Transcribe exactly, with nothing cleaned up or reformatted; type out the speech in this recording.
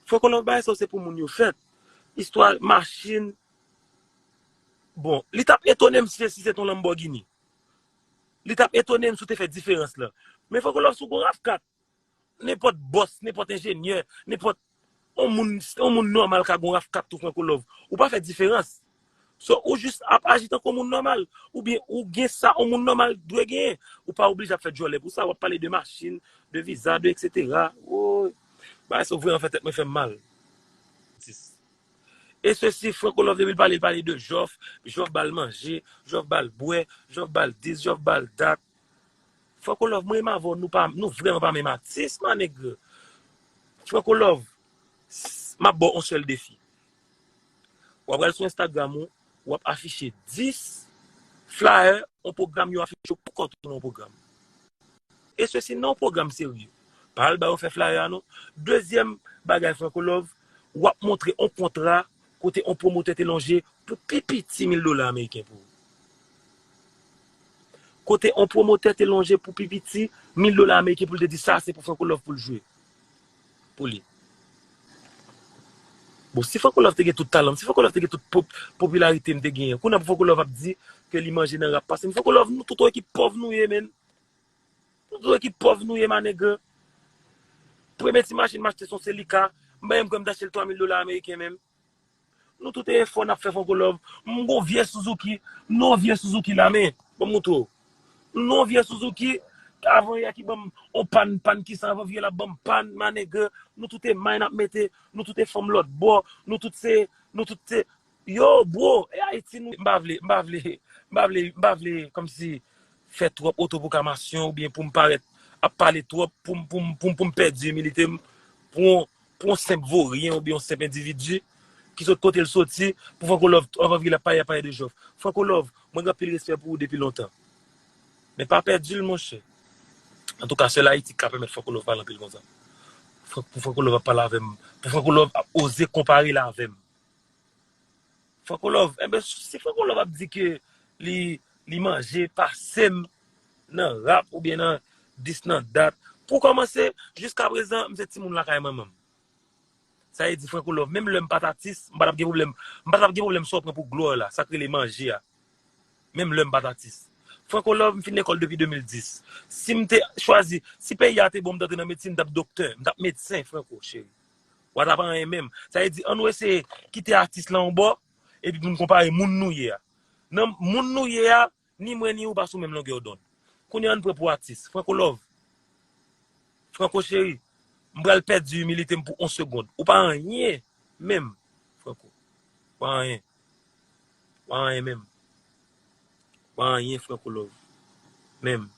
Franco Love, bagay sa yo se pou moun yo fèt. Istwa machin. Bon, li t ap etone m si, si se t on Lamborghini. Li t ap etone m si w te fè diferans lan. Men Franco Love, si w gon RAV kat, nenpòt bòs, nenpòt enjenyè, nenpòt on moun, on moun nòmal ka gon RAV kat tou, Franco Love. Ou pa fè diferans. So, ou jis ap aji tankou on moun nòmal. Oubyen ou gen sa on moun nòmal dwe genyen. Ou pa oblije ap fè djòlè pou sa. W ap pale de machin, de viza, de etsetera. Woy. Bagay sa yo vrèman fè tèt mwen fè m mal. E sesi, Franco Love, depi l pale, l pale de Jòf, Jòf ba l manje, Jòf ba l bwè, Jòf ba l dis, Jòf ba l dat. Franco Love, mwen menm avè w, nou pa, nou vrèman pa menm atis, ma nèg. Franco Love, s- m ap ba w on sèl defi. W ap al sou Instagram ou, w ap afiche dis flyer, on pwogram yo afiche w pou kont ou nan on pwogram. E sesi nan on pwogram serye. Pa al ba yo fè flyer a non. Dezyèm bagay, Franco Love, w ap montre on kontra kote on pwomotè te lonje pou pi piti mil dola ameriken pou ou. Kote on pwomotè te lonje pou pi piti mil dola ameriken pou l te di sa se pou Franco Love pou l jwe. Pou li. Bon, si Franco Love te gen tout talan m, si Franco Love te gen tout pop, popilarite m te genyen, kounye a pou Franco Love ap di ke li manje nan rap pase m. Franco Love, nou tout on ekip pòv nou ye, menn. Nou tout on ekip pòv nou ye, ma nèg. Premye ti machin m achte se on Celica. M pa menm kwè m t achte l twa mil dola ameriken menm. Nou tout e efò n ap fè, Franco Love. M gon vye Suzuki. M nan on vye Suzuki la, men. Ban m montre w. M nan on vye Suzuki. Avan yè ki ban m on pàn, pàn ki san avan vye la ban m pàn, ma nèg. Nou tout e may n ap mete. Nou tout e fanm lòt bò. Nou tout se, nou tout se. Yo, bro, e Ayiti nou, m pa vle, m pa vle, m pa vle, m pa vle kòmsi fè twòp otopwoklamasyon oubyen pou m parèt ap pale twòp, pou m, pou m, pou m, pou m pèdi imilite m pou on, pou on senp voryen oubyen on senp endividi ki sot kote l soti, pou Franco Love, anvan vire l ap pale, ap pale de Jòf. Franco Love, mwen gen anpil respè pou ou depi lontan. Men pa pèdi l, monchè. Antouka, sèl Ayiti k ka pèmèt Franco Love pale anpil konsa. Fran- Pou Franco Love ap pale avè m, pou Franco Love ap oze konpare l avè m. Franco Love, enben, si Franco Love ap di ke li, li manje pase m nan rap oubyen nan dis nan dat, pou kòmanse, jiskaprezan, m se timoun lakay manman m. Sa vle di Franco Love, menm lè m pa t atis, m pa t ap gen pwoblèm, m pa t ap gen pwoblèm sa w pran pou glwa la, sa k rele manje a. Menm lè m pa t atis. Franco Love, m fin lekòl depi de mil dis. Si m te chwazi, si peyi a te ban m t antre nan medsin, m t ap doktè, m t ap medsen, Franco, cheri. W a t ap anyen menm. Sa vle di, ann nou eseye kite atis lan yon bò, epi pou n konpare moun nou ye a. Nan moun nou ye a, ni mwen ni ou pa sou menm longè dond. Kounye a ann pran pou atis. Franco Love. Franco cheri, m pral pèdi imilite m pou on segonn. Ou pa anyen menm, Franco. Ou pa anyen. Ou pa anyen menm. Ou pa anyen, Franco Love. Menm.